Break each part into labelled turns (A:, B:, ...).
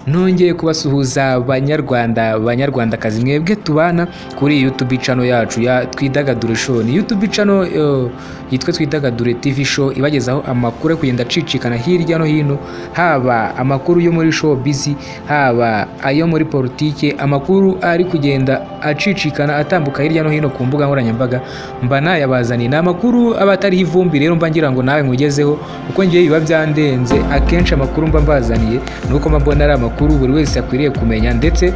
A: Nongeye kubasuhuza banyarwanda, banyarwandakazi, mwebwe tubana kuri YouTube channel yacu ya Twidagadure Show. Ni YouTube channel yitwa Twidagadure TV Show, ibagezaho amakuru ari kugenda acicikana hirya no hino, haba amakuru yo muri showbiz, haba ayo muri politike, amakuru ari kugenda acicikana atambuka hirya no hino ku mbuga nkoranyambaga, mba nayabazaniye. Ni amakuru aba atariho ivumbi, rero mba ngira ngo nawe nkugezeho, kuko ngewe biba byandenze. Akenshi amakuru mba mbazaniye ni uko mba mbona ari amakuru buri wese akwiriye kumenya, ndetse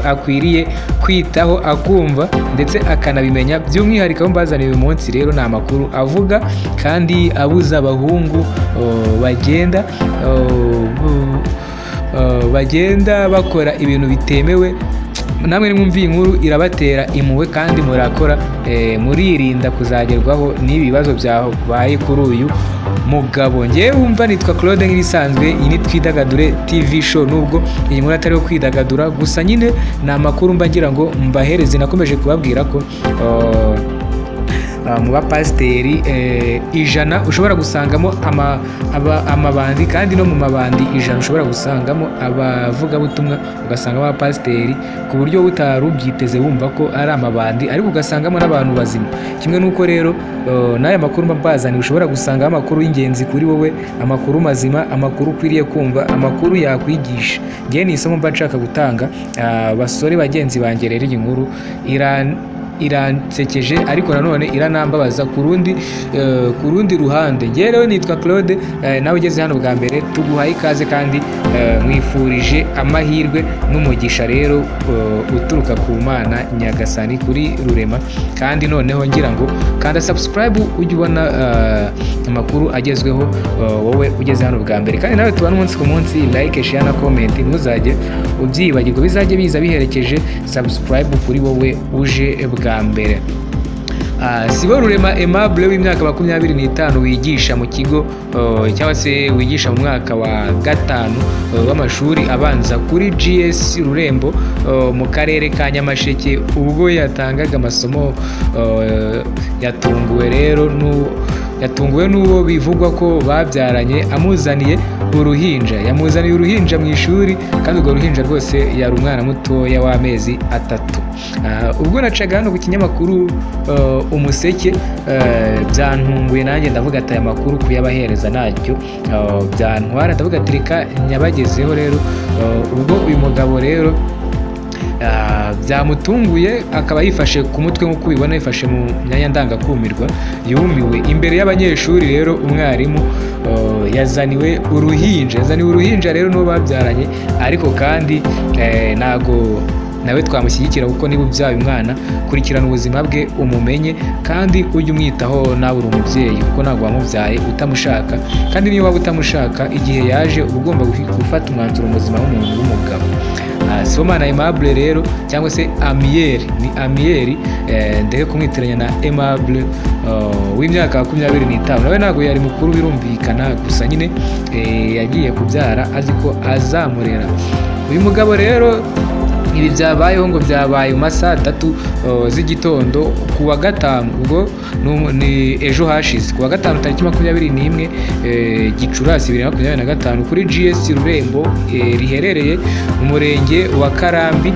A: akwiriye kwitaho, akumva ndetse akanabimenya. By'umwihariko aho mbazaniye uyu munsi rero ni amakuru avuga kandi abuza abahungu bagenda bakora ibintu bitemewe. Namwe nimwumva iyi nkuru irabatera impuhwe, kandi murakora muririnda kuzagerwaho n'ibi bibazo byabaye kuri uyu mugabo. Ngewe wumva nitwa Claude nk'ibisanzwe, iyi ni Twidagadure TV Show. Nubwo iyi nkuru atari iyo kwidagadura gusa, nyine ni amakuru mba ngira ngo mbahereze. Nakomeje kubabwira ko mu bapasiteri 100 ushobora gusangamo amabandi, kandi no mu mabandi 100 ushobora gusangamo abavugabutumwa, ugasangamo abapasiteri ku buryo utari ubyiteze wumva ko ari amabandi, ariko ugasangamo n'abantu bazima. Kimwe n'uko rero n'aya makuru mba mbazaniye ushobora gusangamo amakuru y'ingenzi kuri wowe, amakuru mazima, amakuru ukwiriye kumva, amakuru yakwigisha. Ngewe ni isomo mba nshaka gutanga. Basore bagenzi banjye, rero iyi nkuru iransekeje, ariko nanone iranambabaza ku rundi ruhande. Ngewe rero nitwa Claude, nawe ugeze hano bwa mbere tuguhaye ikaze, kandi mwifurije amahirwe n'umugisha rero uturuka ku Mana Nyagasani kuri Rurema. Kandi noneho ngira ngo kanda subscribe ujye ubona amakuru agezweho, wowe ugeze hano bwa mbere. Kandi nawe tubana umunsi ku munsi, like, share na comment ntuzajye ubyibagirwa, bizajye biza biherekeje subscribe kuri wowe uje bwa mbere. Siborurema Aimable w'imyaka 25 wigisha mu kigo cyangwa se wigisha mu mwaka wa 5 w'amashuri abanza kuri GS Rurembo mu karere ka Nyamasheke, ubwo yatangaga amasomo yatunguwe rero yatunguwe n'uwo bivugwa ko babyaranye amuzaniye uruhinja. Yamuzaniye uruhinja mu ishuri, kandi urwo ruhinja rwose yari umwana mutoya w'amezi 3. Ubwo nacaga hano ku kinyamakuru Umuseke, byantunguye nanjye ndavuga ati aya makuru kuyabahereza ntacyo byantwara, ndavuga ati reka nyabagezeho. Rero ubwo uyu mugabo rero byamutunguye, akaba yifashe ku mutwe nk'uko ubibona, yifashe mu myanya ndangakumirwa, yumiwe imbere y'abanyeshuri. Rero umwarimu yazaniwe uruhinja, yazaniwe uruhinja rero n'uwo babyaranye, ariko kandi ntago nawe twamushyigikira, kuko niba ubyaye umwana kurikirana ubuzima bwe umumenye, kandi ujye umwitaho nawe uri umubyeyi, kuko ntabwo wamubyaye utamushaka, kandi niyo waba utamushaka igihe yaje uba ugomba gufata umwanzuro muzima w'umuntu w'umugabo. Sibomana Aimable rero cyangwa se Amiel, ni Amiel, ndeke kumwitiranya na Aimable, w'imyaka 25, nawe ntabwo yari mukuru birumvikana, gusa nyine yagiye kubyara azi ko azamurera. Uyu mugabo rero ibi byabayeho ngo byabaye mu masaha 3 z'igitondo ku wa 5, ubwo ni ejo hashize ku wa 5 tariki 21 Gicurasi 2025 kuri GS Rurembo riherereye mu murenge wa Karambi,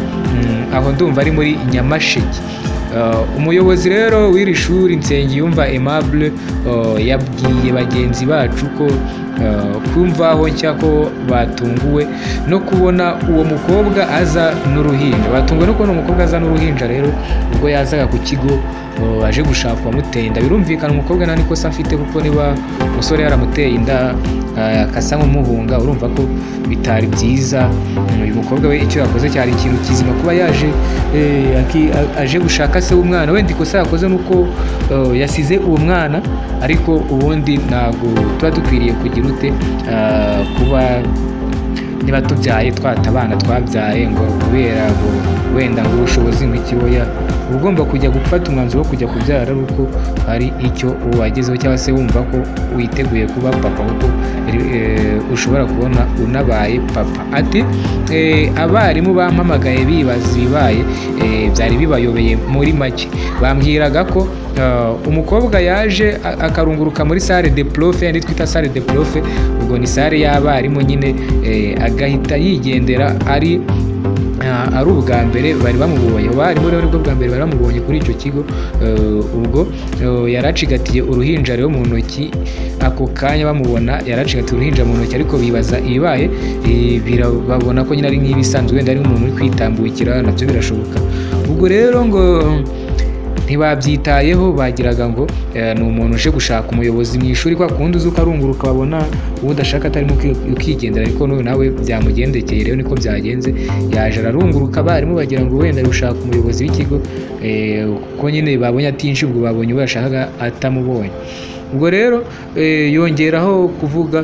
A: aho ndumva ari muri Nyamasheke. Umuyobozi rero w'iri shuri Nsengiyumva Aimable yabwiye bagenzi bacu ko kumvaho nshya ko batunguwe no kubona uwo mukobwa aza n'uruhinja. Batunguwe no kubona umukobwa aza n'uruhinja rero ubwo yazaga ku kigo aje gushaka uwamuteye inda. Birumvikana umukobwa nta nikosa afite, kuko niba umusore yaramuteye inda akasa nk'umuhunga, urumva ko bitari byiza. Uyu mukobwa we icyo yakoze cyari ikintu kizima, kuba yaje aje gushaka se w'umwana. Wenda ikosa yakoze nuko yasize uwo mwana, ariko ubundi ntabwo tuba dukwiriye kugira ute kuba niba tubyaye twata abana twabyaye ngo kubera ngo wenda ngo ubushobozi ngo ikiboya. Uba ugomba kujya gufata umwanzuro wo kujya kubyara ari uko hari icyo wagezeho, cyangwa se wumva ko witeguye kuba papa, kuko ushobora kubona unabaye papa. Ati abarimu bampamagaye bibaza ibibaye, byari bibayobeye muri make. Bambwiraga ko umukobwa yaje akarunguruka muri salle de prof, yandi twita salle de prof, ubwo ni salle y'abarimu nyine, agahita yigendera ari ubwa mbere bari bamubonye. Abarimu rero nibwo bwa mbere bari bamubonye kuri icyo kigo. Ubwo yaracigatiye uruhinja rero mu ntoki, ako kanya bamubona yaracigatiye uruhinja mu ntoki, ariko bibaza ibibaye, babona ko nyine ari nk'ibisanzwe, wenda ari umuntu uri kwitambukira, nabyo birashoboka. Ubwo rero ngo ntibabyitayeho, bagiraga ngo ni umuntu uje gushaka umuyobozi mu ishuri, kwa kundi uzi ukarunguruka babona uwo udashaka atarimo ukigendera, ariko n'uyu nawe byamugendekeye. Rero niko byagenze, yaje ararunguruka, abarimu bagira ngo wenda ari gushaka umuyobozi w'ikigo, kuko nyine babonye atinshi, ubwo babonye uwo yashakaga atamubonye. Ubwo rero yongeraho kuvuga,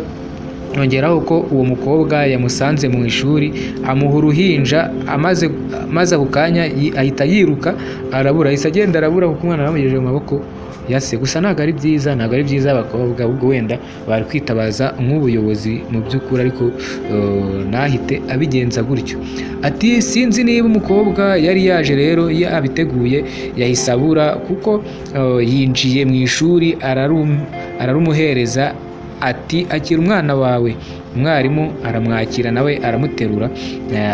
A: yongeraho ko uwo mukobwa yamusanze mu ishuri amuha uruhinja, amaze ako kanya ahita yiruka arabura, ahise agenda arabura, kuko umwana bamugejeje mu maboko ya se. Gusa ntabwo ari byiza, ntabwo ari byiza abakobwa, ahubwo wenda bari kwitabaza nk'ubuyobozi mu by'ukuri, ariko nahite abigenza gutyo. Ati sinzi niba umukobwa yari yaje rero yabiteguye, yahise abura, kuko yinjiye mu ishuri ararumuhereza, ati akira umwana wawe. Umwarimu aramwakira nawe aramuterura,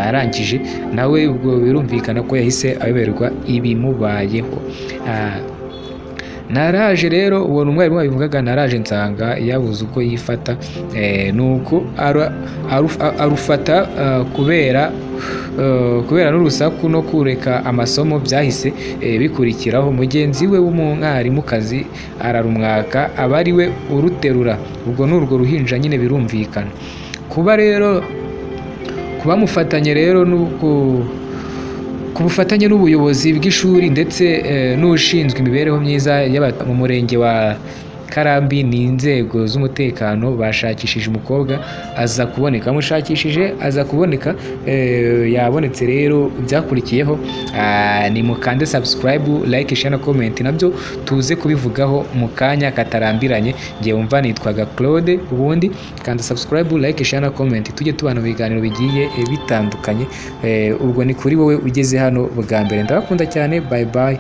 A: arangije nawe ubwo birumvikana ko yahise ayoberwa ibimubayeho. Naraje rero, ubona umwarimu wabivugaga, naraje nsanga yabuze uko yifata, nuko arufata kubera n'urusaku no kureka amasomo byahise bikurikiraho. Mugenzi we w'umwarimukazi ararumwaka, aba ari we uruterura, ubwo n'urwo ruhinja nyine birumvikana. Kuba rero kubamufatanye rero ku bufatanye n'ubuyobozi bw'ishuri ndetse n'ushinzwe imibereho myiza mu murenge wa Karambi n'inzego z'umutekano, bashakishije umukobwa aza kuboneka, amushakishije aza kuboneka, yabonetse. Rero byakurikiyeho ni mukande subscribe, like, share na comment, nabyo tuze kubivugaho mu kanya katarambiranye. Ngiye wumva nitwaga Claude, ubundi kanda subscribe, like, share na comment, tujye tubana mu biganiro bigiye bitandukanye. Ubwo ni kuri wowe ugeze hano bwa mbere, ndabakunda cyane, bye bye.